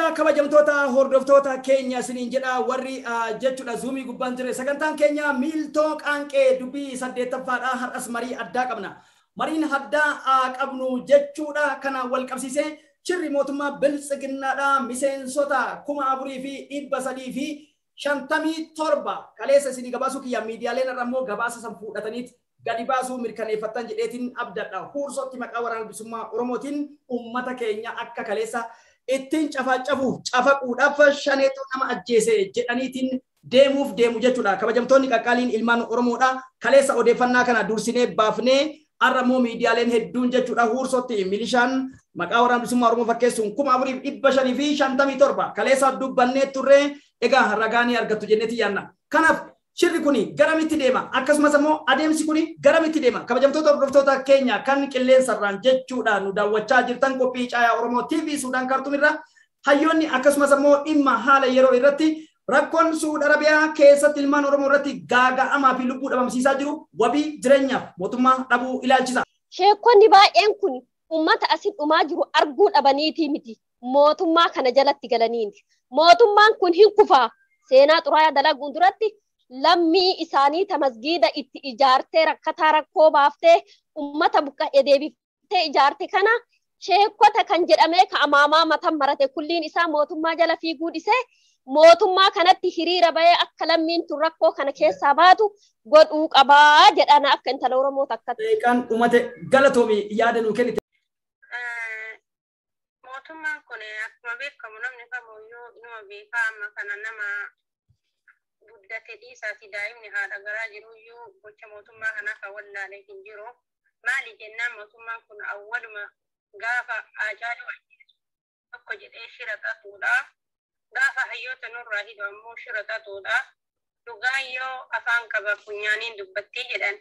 Yooyyaa kabajamtoota hordoftoota keenya isiniin jedha warri jechuudha zuumii gubbaan jire sagantaan keenya miiltoo qaanqee dubbii 8ffaadha har'as marii addaa qabna. Mariin addaa qabnu jechuudha kana wal qabsiisee shirri mootummaa biltsiginnaadha miseensota 4357 kaleessa isinii gabaasuu kiyya miidiyaaleen irra immoo gabaasa san fuudhataniit gadi baasuu mirkaneeffattan jedheetiin abdadha. Huursootti maqaa waraana bilisummaa Oromootiin uummata keenya akka kaleessa ittiin cafacafuuf cafaquudhaaf shaneetu nama ajjeese jedhaniitiin deemuuf deemu jechuudha. Kabajamtoonni qaqqaaliin ilmaan Oromoodha. Kaleessa odeeffannaa kana dursinee baafnee har'a immoo miidiyaaleen hedduun jechuudha huursootti milishaan maqaa waraana bilisummaa Oromoo fakkeessuun 4557 kaleessa dubbannee turre egaa ragaa ni argattu jenneeti yaanna. Kanaaf shirri kuni garamitti deema? Akkasumas immoo adeemsi kuni garamitti deema? Kabajamtoota hordoftoota keenya kan qilleensarraan jechuudha nu daawwachaa jirtan qophii Caayaa Oromoo TV Suudaan Kaartumirraa hayyoonni akkasumas immoo dhimma haala yeroo irratti rakkoon Suud Arabiyaa keessatti ilmaan Oromoo irratti gaaga'amaa fi lubbuu dhabamsiisaa jiru wabii jireenyaaf mootummaa dhabuu ilaalchisa. Sheekonni baay'een kun uummata asin dhumaa jiru arguu dhabaniitii miti. Mootummaa kana jalatti galaniiti. Mootummaan kun hin kufaa. Seenaa xuraa'aa dalaguun duratti lammii isaanii ta masgiida itti ijaartee rakkataa rakkoo baaftee uummata buqqa'ee deebiftee ijaarte kana sheekota kan jedhamee ka amaamaa matan marate kulliin isaa mootummaa jala fiiguu dhisee mootummaa kanatti hiriira bahee akka lammiin tun rakkoo kana keessaa baatu godhuu qabaa jedhana akka intala Oromoo takkatti. Kan dhumate galatoomi yaada nuu kennite. Mootummaan kun akkuma beekamu namni kamiyyuu inuma beekaa amma kana nama guddate dhiisaati daa'imni haadha garaa jiruyyuu gocha mootummaa kanaa kan wallaalee hin jiru. Maali jennaan mootummaan kun awwaluma gaafa Haacaaluu ajjeesu tokko jedhee shira xaxuudha. Gaafa hayyoota nurraa hidhu ammoo shira xaxuudha. Dhugaan yoo afaan qaba funyaaniin dubbattii jedhan.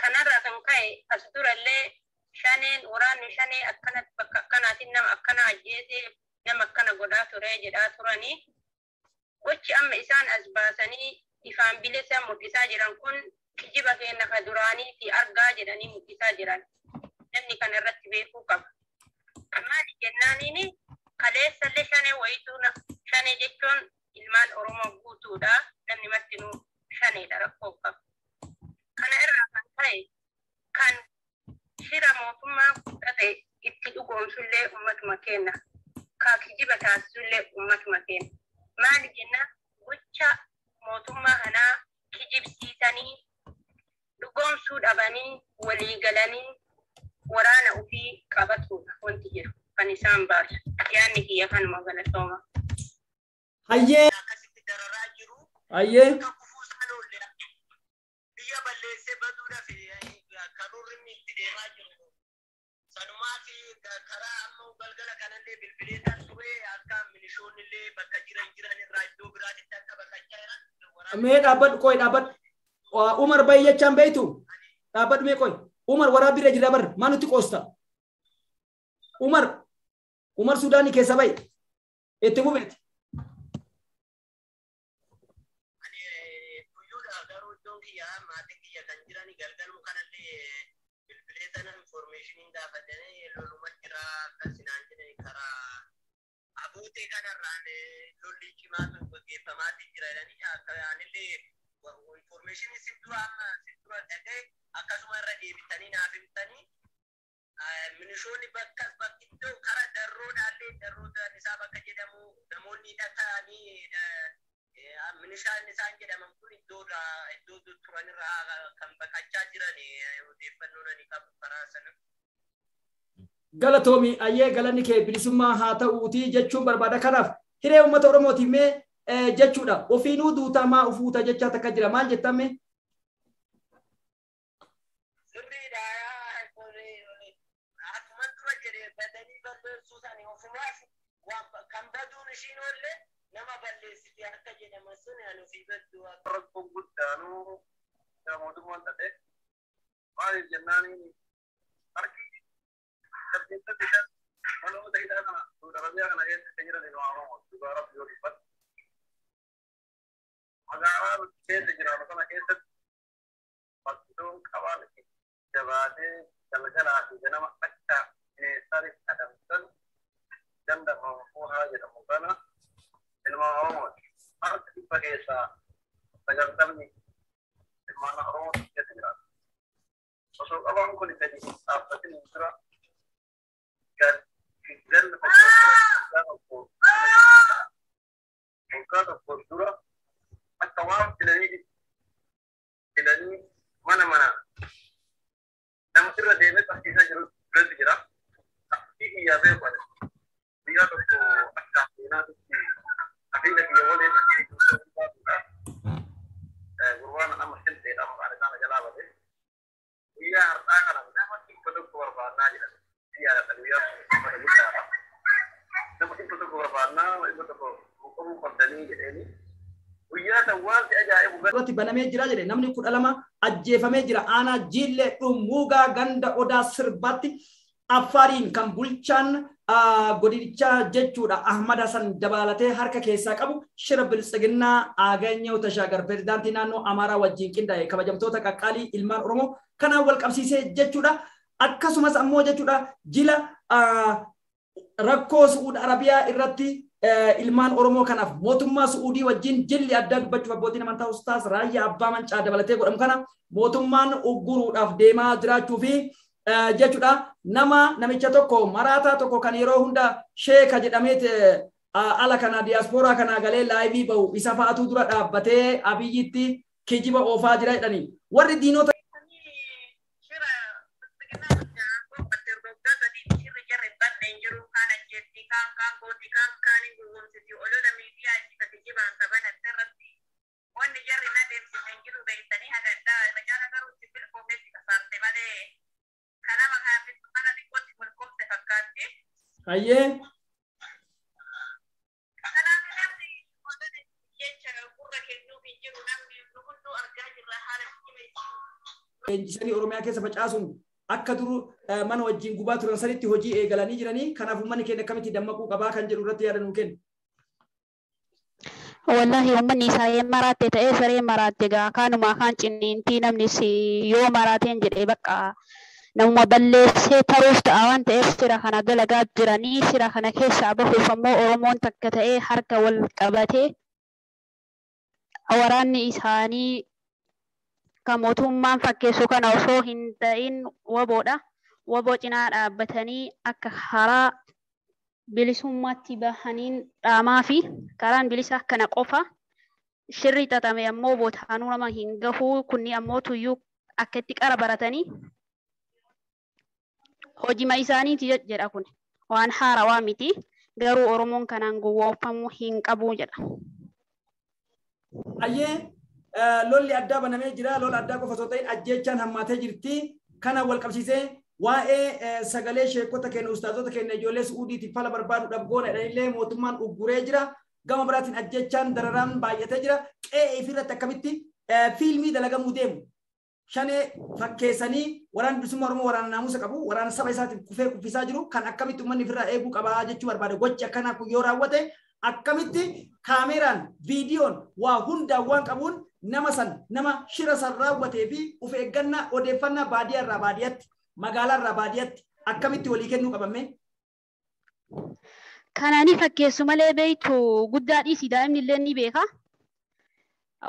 Kanarraa kan ka'e as durallee shaneen waraanni shanee akkanatti bakka akkanaatiin nama akkana ajjeesee nama akkana godhaa ture jedhaa turanii. Gochi amma isaan as baasanii ifaan bilisa mul'isaa jiran kun kijiba keenya ka duraanii fi argaa jedhanii mul'isaa jiran. Namni kana irratti beekuu qaba. Maali jennaaniin kaleessallee shanee wayituu shanee jechuun ilmaan Oromoo guutuudha. Namni martinuu shaneedha rakkoo qaba. Kana irraa kan ka'e kan shira mootummaa fudhate itti dhugoomsullee uummatuma kenna. Ka kijiba taasisullee uummatuma kenna. Maali jennaan gocha mootummaa kanaa kijibsiisanii dhugoomsuu dhabanii walii galanii waraana ofii qabatudha wanti jiru kan isaan baasu. Yaanni kiyya kanuma galatooma. Hayyee. Akkasitti dararaa jiru. Hayyee. Akka kufuu isaan oolle biyya balleessee baduudhaaf karoorri inni itti deemaa jiru. Sanumaa fi karaa amma galgala kanallee bilbileetaan ture akka milishoonni illee bakka jiran jiran irraa iddoo biraatitti akka baqachaa jiran. Mee dhaabbadhu qoy dhaabbadhu. Umar bayi jechaan beeytu dhaabbadhu mee qoy. Umar waraabbii irra jira bar maa nutti qoosta? Umar Umar Suudaanii keessa bayi itti fufiiti. Ani guyyuudha garuu iddoon kiyya maatiin kiyya kan jiran galgaluma kanallee bilbileetaan informationiin gaafatanii loluma jira akkasinaan jedhani karaa abootee kanarraan lolli cimaatu gaggeeffamaati jira jedhanii akka anillee informationii si dura amma si dura dhaga'e akkasuma irra deebitanii naaf himtanii milishoonni bakka bakki iddoo karaa darroodhaallee darroo isaa bakka jedhamu namoonni hidhatanii milishaan isaan jedhaman kun iddoo iddoo turanirraa kan baqachaa jiran odeeffannoo ani qabu karaa sana. Galatoomi ayyee galanni kee bilisummaa haa ta'uutii jechuun barbaada. Kanaaf hiree uummata Oromootiif mee jechuudha. Ofiinuu duutaa maa ufuuta jechaa takka jira. Maal jettan mee? Sirriidha. Akkuma dura jedhe badanii balleessuu sani ofumaaf kan baduun ishiin oolle nama balleessite akka jedhaman sun ani ofii baddu. Rakkoon guddaanuu mootummaan ta'e maaliif jennaan harki 85 manoota hidhaa kana Suudi Arabiyaa kana keessa kan jiran ilmaan Oromoo dhugaa rabbi yoo dubbatu. Magaalaa nuti keessa jiraannu kana keessatti bakkisoon qabaan jabaatee galgalaa fi ganama akka bineensaatti adamsan Ganda Manfuuhaa jedhamu kana ilma Oromooti. Harka 100 keessaa 90 ilmaan Oromoo keessa jiraatu. Osoo qabaan kun gadi hin dhaabbatin dura ganda tokko waggaa tokko dura akka waan filanii mana mana nama irra deemee qabsiisaa jiru biratti jira. Qabsii kiyyaa beeku ani. Guyyaa tokko akka seenaatti afiina kiyya waliin baasuudha. Gurbaan amma silteedha maqaan isaa na jalaa bade. Guyyaa har'aa kana nama 100 barbaannaa jedhan. Guyyaa guyyaa mana guddaadha. Nama 100 barbaannaa 100 qabuu qabdanii jedheeni. Guyyaa san wanti ajaa'ibu irratti banamee jira jedhe namni 12 ajjeefamee jira aanaa Jiillee Dhummuugaa ganda Odaa Sirbaatti Affaariin kan bulchaan godinichaa jechuudha Ahmad Hassan dabalatee harka keessaa qabu shira biltsiginnaa Aganyaw Tashaagar pirezidaantii naannoo Amaaraa wajjin qindaa'e kabajamtoota qaqqaalii ilmaan Oromoo kanaan wal qabsiisee jechuudha. Akkasumas ammoo jechuudha jila rakkoo Su'uud Arabiyaa irratti ilmaan Oromoo kanaaf mootummaa Su'uudii wajjin jilli addaa dubbachuuf abbootiin amantaa Ustaas Raayyaa Abbaa Mancaa dabalatee godhamu kana mootummaan ugguruudhaaf deemaa jiraachuu fi jechuudha nama namicha tokko maraataa tokko kan yeroo hunda sheeka jedhamee ala kana diyaaspooraa kana galee laayivii bahu isa fa'atu dura dhaabbatee Abiyyitti kijiba oofaa jira jedhanii warri diinota Wanni jarri na deemsise hin jiru beektanii hagadhaa macaan garuu itti bilkoofnetti kasaarte malee kanama kana xiqqootti milkoofte fakkaatti. Hayyee. Kanaaf namni odoo jecha gurra kennuuf hin jiru namni nu hunduu argaa jirra haala kijiba. Leenjisanii Oromiyaa keessa facaasuun akka dur mana wajjin gubaa turan sanitti hojii eegalanii jiranii kanaaf uummanni keenya akkamitti dammaquu qabaa kan jedhu irratti yaada nuu kennu. Wallahi uummanni isaa maraatte ta'ee saree maraatte gaa kaanuma kaan cinniintii namni yoo maraateen jedhee bakka namuma balleessee taruuf ta'a waan ta'eef sira kana dalagaa jiranii sira kana keessaa bahuuf ammoo Oromoon takka ta'ee harka wal qabatee waraanni isaanii kan mootummaan fakkeessu kana osoo hin ta'in waboodha. Waboo cinaa dhaabbatanii akka karaa bilisummaatti bahaniin dhaamaa fi karaan bilisa kana qofa shirri xaxame ammoo bootaanuu nama hin gahuu kunni ammoo tuyyuu akka itti qara baratanii hojima isaaniiti jedha kun waan haarawaa miti garuu Oromoon kanaan gowwoomfamuu hin qabu jedha. Ayyee lolli addaa banamee jira lola addaa qofa osoo ta'in ajjeechaan hammaatee jirti kana wal qabsiisee waa'ee sagalee sheekota keenya ustaazota keenya ijoollee Su'uudiitiif fala barbaaduudhaaf goona jedhanillee mootummaan ugguree jira. Gama biraatiin ajjechaan dararaan baay'atee jira. Qe'ee ifirratti akkamitti fiilmii dalagamuu deemu. Shanee fakkeessanii waraana bilisummaa Oromoo waraana naamusa qabu waraana saba isaatiif kufee kuffisaa jiru kan akkamitti uummanni ofirraa eeguu qabaa jechuu barbaade gochi akkanaa kun yoo raawwate akkamitti kaameraan viidiyoon waa hundaan waan qabuun nama san nama shira san raawwatee fi of eeggannaa odeeffannaa baadiyyaa irraa baadiyyaatti magaalaa irraa baadiyyaatti akkamitti walii kennuu qabame? Kanaanii fakkeessu malee beektu guddaa dhiisi daa'imni illee ni beeka.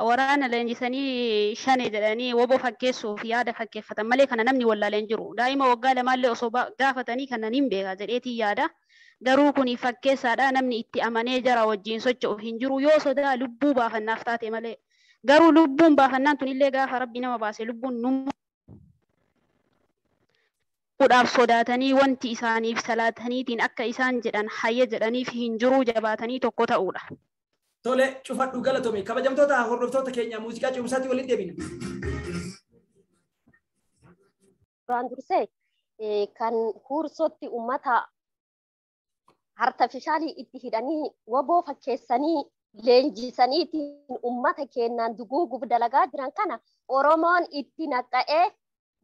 Waraana leenjisanii shane jedhanii woboo fakkeessuuf yaada fakkeeffatan malee kana namni wallaalee hin jiru. Daa'ima waggaa lamaallee osoo gaafatanii kana ni beeka jedheetii yaada. Garuu kuni fakkeessaadha namni itti amanee jara wajjin socho'u hin jiru yoo sodaa lubbuu baafannaaf taate malee. Garuu lubbuun baafannaan tunillee gaafa rabbi nama baase lubbuun nu dhaaf sodaatanii wanti isaaniif salaataniitiin akka isaan jedhan hayya jedhaniif hin jiru jabaatanii tokko ta'uudha. Tole cufadhu galatoomi kabajamtoota hordoftoota keenya muuziqaa cimsaatti waliin deebina. Duraan dursee kan huursootti uummata artifishaalii itti hidhanii waboo fakkeessanii leenjisaniitiin uummata keenyaan duguuguuf dalagaa jiran kana Oromoon itti naqa'ee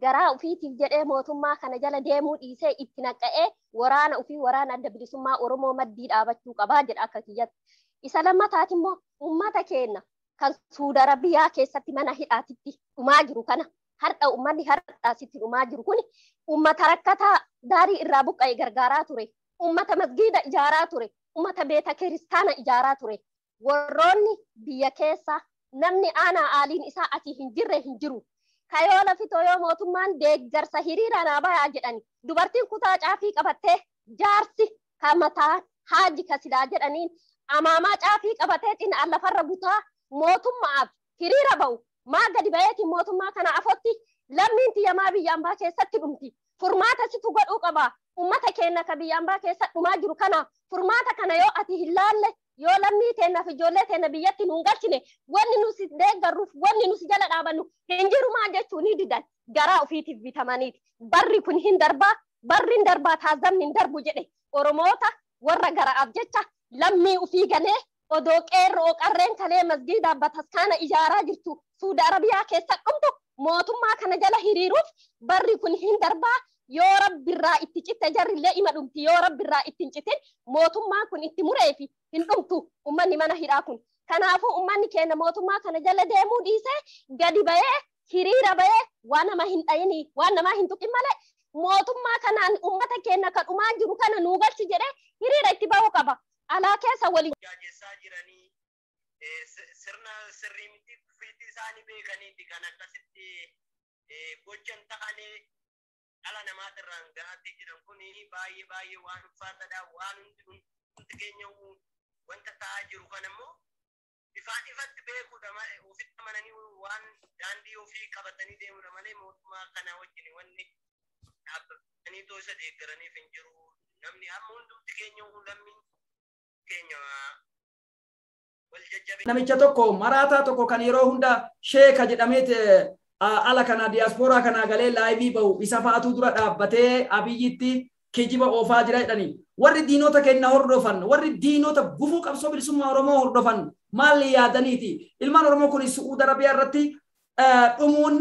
garaa ofiitiif jedhee mootummaa kana jala deemuu dhiisee itti naqa'ee waraana ofii waraana adda bilisummaa Oromoo maddii dhaabachuu qabaa jedha akka kiyyatti. Isa lammataati immoo uummata keenya kan Suudi Arabiyaa keessatti mana hidhaatitti dhumaa jiru kana har'a uummanni har'a asitti dhumaa jiru kun uummata rakkataa daarii irraa buqqa'e gargaaraa ture. Ummata masgiida ijaaraa ture. Ummata beeta kiristaana ijaaraa ture. Warroonni biyya keessa namni aanaa aaliin isaa asii hin jirre hin jiru. Kayoo lafitoo yoo mootummaan deeggarsa hiriira naa bayaa jedhani. Dubartiin kutaa caafii qabattee jaarsi ka mataa haaji ka silaa jedhaniin amaamaa caafii qabatee xina'aan lafarra butaa mootummaaf hiriira ba'u. Maa gadi bayeetiin mootummaa kana afotti lammiin tiyyamaa biyya ambaa keessatti dhumti. Furmaata situ godhuu qaba. Ummata keenya ka biyya ambaa keessa dhumaa jiru kana furmaata kana yoo ati hin laalle yoo lammii teennaaf ijoollee teenna biyyatti nuun galchine wanni nu si deeggarruuf wanni nu si jala dhaabannu hin jiru maa jechuu ni didan garaa ofiitiif bitamaniiti. Barri kun hin darbaa barri hin darbaa taazamni hin darbu jedhe Oromoota warra garaaf jecha lammii ofii galee odoo qeerroo qarreen kalee masgiida bataskaana ijaaraa jirtu Suudi Arabiyaa keessa dhumtu mootummaa kana jala hiriiruuf barri kun hin darbaa yoo rabbirraa itti citte jarrillee ima dhumti yoo rabbirraa itti hin citin mootummaan kun itti mureefi hin dhumtu ummanni mana hidhaa kun. Kanaafuu ummanni keenya mootummaa kana jala deemuu dhiisee gadi bahee hiriira bahee waan nama hin dhayini waan namaa hin tuqin malee mootummaa kanaan ummata keenya kan dhumaa jiru kana nuu galchi jedhee hiriira itti bahuu qaba. Alaa keessa waliin. Jaajessaa jiranii sirna sirrii miti kufiitti isaanii beekaniiti kan akkasitti gochan ta'anii dhala namaatirraan gahaatti jiran kun baay'ee baay'ee waan ulfaataadha waan hundi keenya wanta ta'aa jiru kan ammoo ifaan ifatti beekuudha malee ofitti amananii waan daandii ofii qabatanii deemuudha malee mootummaa kana wajjin wanni dhaabbatanii too isa deeggaraniif hin jiru namni amma hundumti keenya lammiin keenya wal jajjabe. Namicha tokko maraataa tokko kan yeroo hunda sheeka jedhameet ala kana diyaaspooraa kana galee laayivii bahu isa fa'atu dura dhaabbatee Abiyyitti kijiba oofaa jira jedhani. Warri diinota keenya hordofan, warri diinota gufuu qabsoo bilisummaa Oromoo hordofan maal yaadaniiti? Ilmaan Oromoo kun Su'uud Arabiyaa irratti dhumuun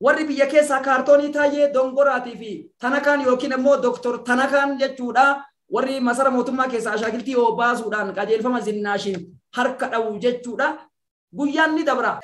warri biyya keessaa kaartoonii taayee dongoraatii fi tanakaan yookiin immoo doktor tanakaan jechuudha. Warri masara mootummaa keessaa ashaakiltii baasuudhaan qajeelfama zinnaashiin harka dhawu jechuudha. Guyyaan ni dabra.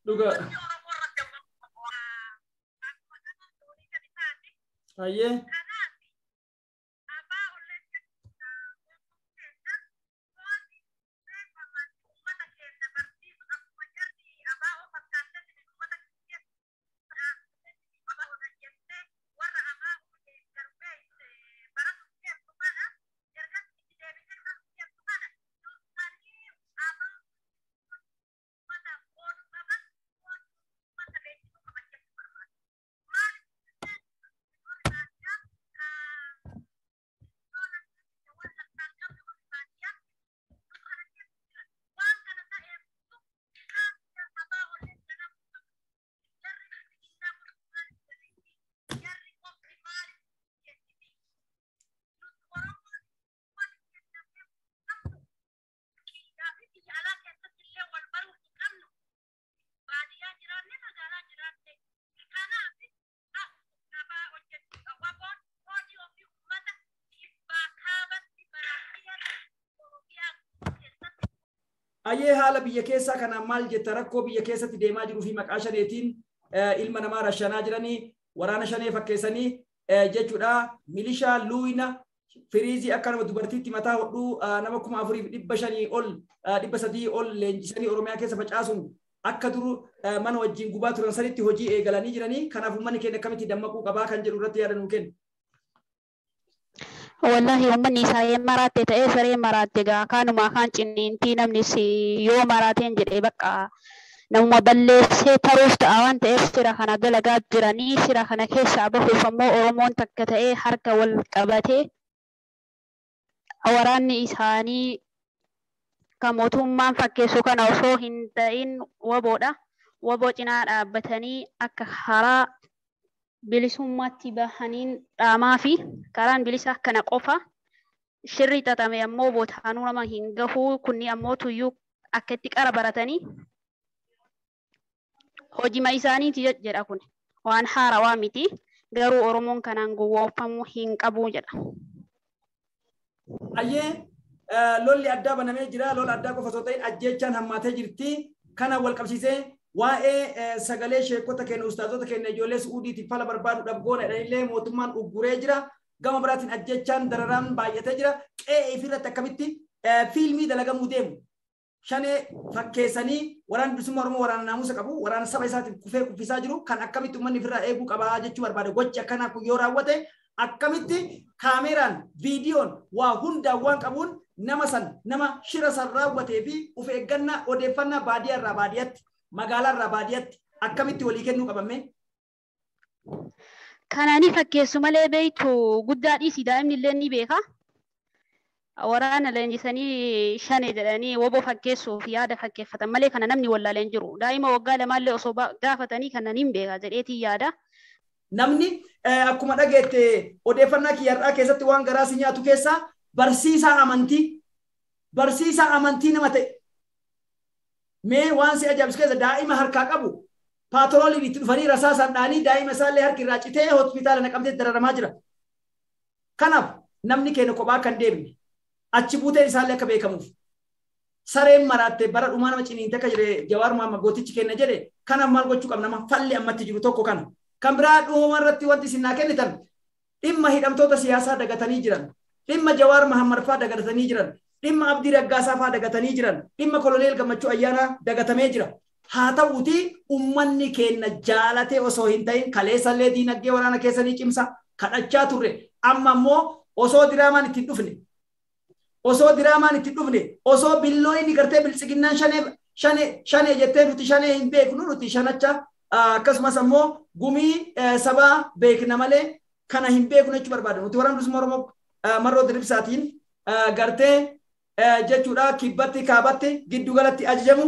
Dhugaa. Ayyee. Ayyee haala biyya keessaa kanaan maal jetta rakkoo biyya keessatti deemaa jiruu fi maqaa shaneetiin ilma namaa rashanaa jiranii waraana shanee fakkeessanii jechuudha. Milishaa luuyina firiizii akka nama dubartiitti mataa hodhuu nama 4500 ol 300 ol leenjisanii Oromiyaa keessa facaasuun akka dur mana wajjin gubaa turan sanitti hojii eegalanii jiranii. Kanaaf uummanni keenya akkamitti dammaquu qabaa kan jedhu irratti yaada nuu kennu. Wallahi uummanni isaa maraatte ta'ee saree maraatte gaa kaanuma kaan cinniintii namni yoo maraateen jedhee bakka namuma balleessee taruuf ta'a waan ta'eef sira kana dalagaa jiranii sira kana keessaa bahuuf ammoo Oromoon takka ta'ee harka wal qabatee waraanni isaanii kan mootummaan fakkeessu kana osoo hin ta'in waboodha. Waboo cinaa dhaabbatanii akka karaa bilisummaatti bahaniin dhaamaa fi karaan bilisa kana qofa shirri xaxame ammoo bootaanuu nama hin gahuu kunni ammoo tuyyuu akka itti qara baratanii hojima isaaniiti jedha kun waan haarawaa miti garuu Oromoon kanaan gowwoomfamuu hin qabu jedha. Ayyee lolli addaa banamee jira lola addaa qofa osoo ta'in ajjeechaan hammaatee jirti kana wal qabsiisee waa'ee sagalee sheekota keenya ustaazota keenya ijoollee Su'uudiitiif fala barbaaduudhaaf goona jedhanillee mootummaan ugguree jira. Gama biraatiin ajjechaan dararaan baay'atee jira. Qe'ee ifirratti akkamitti fiilmii dalagamuu deemu. Shanee fakkeessanii waraana bilisummaa Oromoo waraana naamusa qabu waraana saba isaatiif kufee kuffisaa jiru kan akkamitti uummanni ofirraa eeguu qabaa jechuu barbaade gochi akkanaa kun yoo raawwate akkamitti kaameraan viidiyoon waa hundaan waan qabuun nama san nama shira san raawwatee fi of eeggannaa odeeffannaa baadiyyaa irraa baadiyyaatti magaalaa irraa baadiyyaatti akkamitti walii kennuu qabame? Kanaanii fakkeessu malee beektu guddaa dhiisii daa'imni illee ni beeka. Waraana leenjisanii shane jedhanii woboo fakkeessuuf yaada fakkeeffatan malee kana namni wallaalee hin jiru. Daa'ima waggaa lamaallee osoo gaafatanii kana ni beeka jedheetii yaada. Namni akkuma dhageette odeeffannaa kiyyaarraa keessatti waan garaa si nyaatu keessaa barsiisaa amantii nama ta'e. Mee waan si ajaa'ibsu keessa daa'ima harkaa qabu paatrooliin itti dhufanii rasaasaan dha'anii daa'ima isaallee harki irraa citee hospitaala naqamtee dararamaa jira. Kanaaf namni keenya kophaa kan deemne achi buuteen isaallee akka beekamuuf sareen maraatte bara dhumaa nama ciniinte akka jedhe Jawaar Mohaammed gootichi kenna jedhe kanaaf maal gochuu qabna nama falli ammatti jiru tokko kana. Kan biraa dhuma irratti wanti isin naa kennitan dhimma hidhamtoota siyaasaa dagatanii jiran dhimma Jawaar Mohaammed fa'aa dagatanii jiran dhimma Abdii Raggaasaa fa'aa dagatanii jiran dhimma Koloneel Gammachuu Ayyaanaa dagatamee jira. Haa ta'uutii uummanni keenya jaalatee osoo hin ta'in kaleessallee diinagdee waraana keessanii cimsa kadhachaa turre amma ammoo osoo diraamaan itti dhufne osoo billooyni gartee biltsiginnaan shanee jettee nuti shanee hin beeknu nuti shanacha akkasumas ammoo gumii sabaa beekna malee kana hin beeknu jechuu barbaada. Nuti waraana bilisummaa Oromoo marroo diribsaatiin gartee jechuudha kibbatti kaabatti giddugalatti ajajamu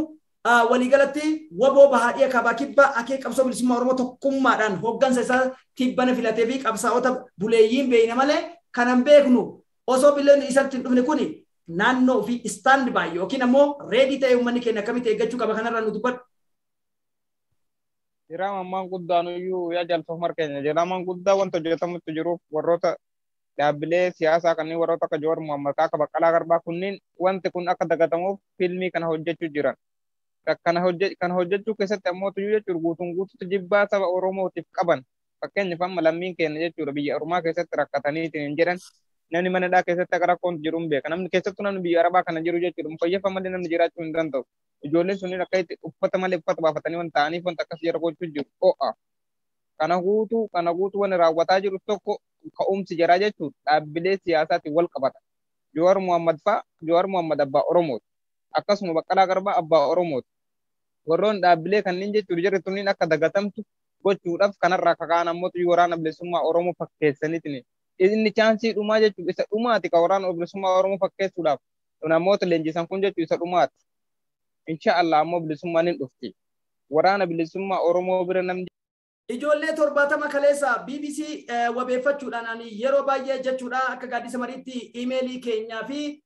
waliigalatti waboo bahaadhiya kaabaa kibba akee qabsoo bilisummaa Oromoo tokkummaadhaan hooggansa isaa tibbana filatee fi qabsaa'ota buleeyyiin beeyna malee kanan beeknu osoo billeen isatti hin dhufne kuni naannoo fi stand by yookiin ammoo reedii ta'e uummanni keenya akkamitti eeggachuu qaba kanarraa nu dubbadhu. Diraamaan guddaan iyyuu yaa jalfaf markeenya diraamaan guddaa wanta hojjetamutti jiruuf warroota dhaabbilee siyaasaa kanneen warroota akka Jawaar Mohaammed akka Baqqalaa Garbaa kunniin wanti kun akka dagatamuuf fiilmii kana hojjechuu jiran. Kana hojjechuu keessatti ammoo tuyyuu jechuudha guutuun guutuutti jibbaa saba Oromootiif qaban fakkeenyaaf amma lammiin keenya jechuudha biyya Oromaa keessatti rakkataniitiin hin jedhan namni mana hidhaa keessatti akka rakkoon jiru hin beeka namni keessattuu namni biyya Arabaa kana jiru jechuudha mukayyafa malee namni jiraachuu hin danda'u. Ijoolleen sunniin akka itti uffata malee uffata baafatanii waan ta'aniif wanta akkas jara gochuu jiru ho'a. Kana guutuu wanni raawwataa jiru tokko ka'umsi jaraa jechuudha dhaabbilee siyaasaatiin wal qabata. Jawaar Mohaammed fa'a Jawaar Mohaammed abbaa Oromooti. Akkasuma Baqqalaa Garbaa abbaa Oromooti. Warroon dhaabbilee kanneen jechuudha jarri tunniin akka dagatamtu gochuudhaaf kanarraa kakaan ammoo waraana bilisummaa Oromoo fakkeessaniitiin inni chaansii dhumaa jechuudha isa dhumaati kan waraana bilisummaa Oromoo fakkeessuudhaaf namoota leenjisan kun jechuudha isa dhumaati. Insha Allah ammoo bilisummaan hin dhufti. Waraana bilisummaa Oromoo bira namni. Ijoollee 70 kaleessa BBC wabeeffachuudhaan ani yeroo baay'ee jechuudha akka gaaddisa mariitti iimeelii keenyaa fi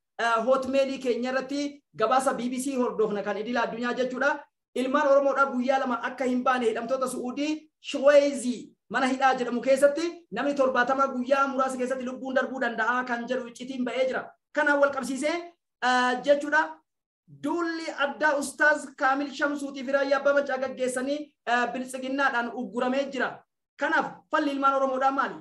hootmeelii keenya irratti gabaasa BBC hordofna kan idila addunyaa jechuudha. Ilmaan Oromoodhaa guyyaa lama akka hin baane hidhamtoota Su'uudii Shuweezii mana hidhaa jedhamu keessatti namni 70 guyyaa muraasa keessatti lubbuun darbuu danda'a kan jedhu iccitiin ba'ee jira. Kanaan wal qabsiisee jechuudha. Duulli addaa Ustaaz Kaamil Shamsuutii fi Raayyaa Abbaa Macaa gaggeessanii biltsiginnaadhaan ugguramee jira. Kanaaf falli ilmaan Oromoodhaa maali?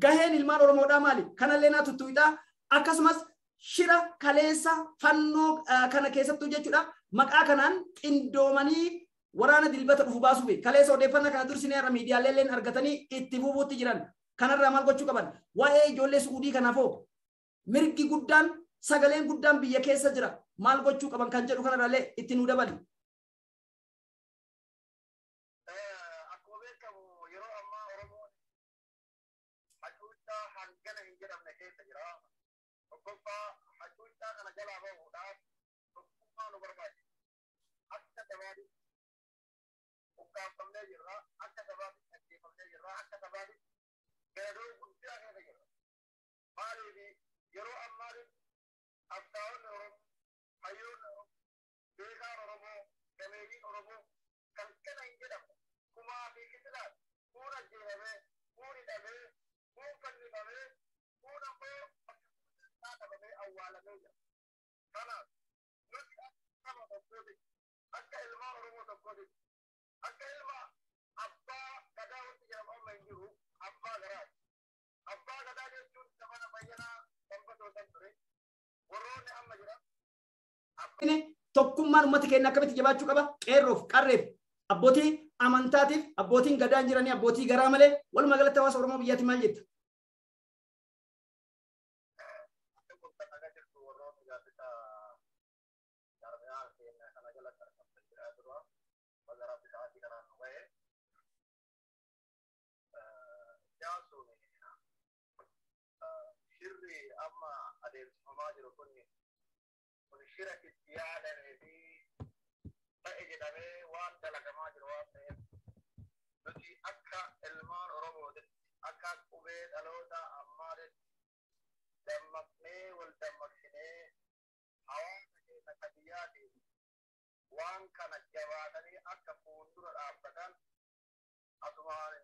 Gaheen ilmaan Oromoodhaa maali? Kanallee naa tuttuqxaa. Akkasumas shira kaleessa fannoo kana keessattuu jechuudha. Maqaa kanaan qindoomanii waraana dilbata dhufu baasuuf kaleessa odeeffannaa kana dursinee irra miidiyaaleen argatanii itti fufuutti jiran. Kanarraa maal gochuu qaban? Waa'ee ijoollee Suudii kanaafoo mirgi guddaan sagaleen guddaan biyya keessa jira. Maal gochuu qaban kan jedhu kanarraallee itti nuu dabali. Akkuma beekamu yeroo ammaa Oromoon hacuuccaa hangana hin jedhamne keessa jira. Tokkoffaa hacuuccaa kana jalaa bahuudhaaf tokkummaa nu barbaachisa. Akka sabaatti ukkaanfamnee jirra. Akka sabaatti dhaggeeffamnee jirra. Akka sabaatti gadadoo guddaa keessa jirra. Maaliif yeroo ammaatti qabsaa'onni Oromoo, hayyoonni Oromoo, beekaan Oromoo, gameeyyiin Oromoo kan kana hin jedhamne kumaa fi kitilaan kuun ajjeefamee, kuun hidhamee, kuun fannifamee, kuun ammoo bakka dhabamee awwaalamee jira. Kanaaf nuti akka saba tokkooti, akka ilmaan Oromoo tokkooti, akka ilma abbaa gadaa wanti jedhamu amma hin jiru abbaa garaati. Abbaa gadaa jechuun zamana bayyanaa sanbatoo san ture. Warroonni amma jiran Tokkummaan uummata keenya akkamitti jabaachuu qaba? Qeerroof, qarreef, abbootii amantaatiif, abbootiin gadaan jiranii abbootii garaa malee walumaa galatti hawaasa Oromoo biyyaatti maal jetta? Akka jirtu warroonni gaaddisa jaarmiyaa keenya kana jalatti argamtan jiraa dura baga rabbi sa'aatii kanaan nu ga'e. Jaansuun shirri amma adeemsifamaa jiru kun kun shira itti yaadamee fi ta'e jedhamee waan dalagamaa jiru waan ta'eef nuti akka ilmaan Oromootitti akka qubee dhaloota ammaatitti dammaqnee wal dammaqsinee hawaasa keenya akka biyyaatiin waan kana jabaatanii akka fuuldura dhaabbatan asumaan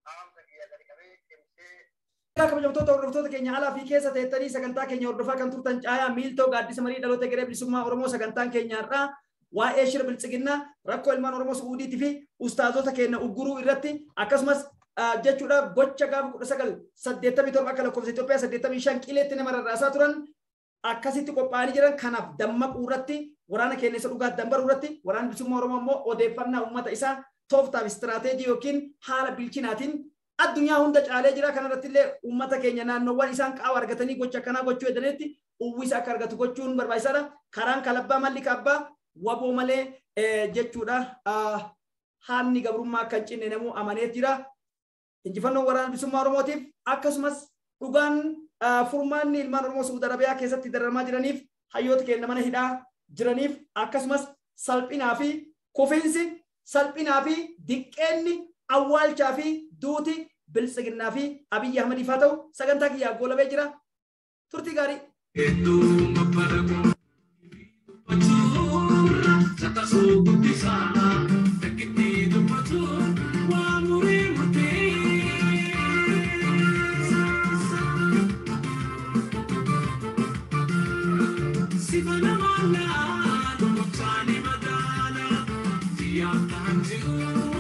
dhaamsa kiyya gadi qabee cimsee. Kabajamtoota hordoftoota keenya alaa fi keessa teettanii sagantaa keenya hordofaa kan turtan caayaa miiltoo gaaddisa marii dhaloota garee bilisummaa Oromoo sagantaan keenya irraa waa'ee shira biltsiginnaa rakkoo ilmaan Oromoo Suudiitii fi ustaazota keenya ugguruu irratti akkasumas jechuudha gocha gaafa 1987 akka lakkoofsa Itoophiyaa 85 qileetti nama rarraasaa turan akkasitti qophaa'anii jiran kanaaf dammaquu irratti waraana keenya isa dhugaa dambaruu irratti waraana bilisummaa Oromoo immoo odeeffannaa uummata isaa tooftaaf istiraateejii yookiin haala bilchinaatiin addunyaa hunda caalee jira. Kanarratti illee uummata keenya naannoowwan isaan qaama argatanii gocha akkanaa gochuu hedanitti uwwisa akka argatu gochuun barbaachisaadha. Karaan kalabbaa malli kaabbaa waboo malee jechuudha. Haanni gabrummaa akka hin cinne namuu amanee jira. Injifannoon waraana bilisummaa Oromootiif akkasumas dhugaan furmaanni ilmaan Oromoo Suudi Arabiyaa keessatti dararamaa jiraniif hayyoota keenya mana hidhaa jiraniif akkasumas salphinaa fi kufiinsi salphinaa fi diqqeenni awwaalchaa fi duuti biltsiginnaa fi Abiyyi Ahmadiif haa ta'u sagantaa kiyyaa goolabee jira. Turtii gaarii. Thank you.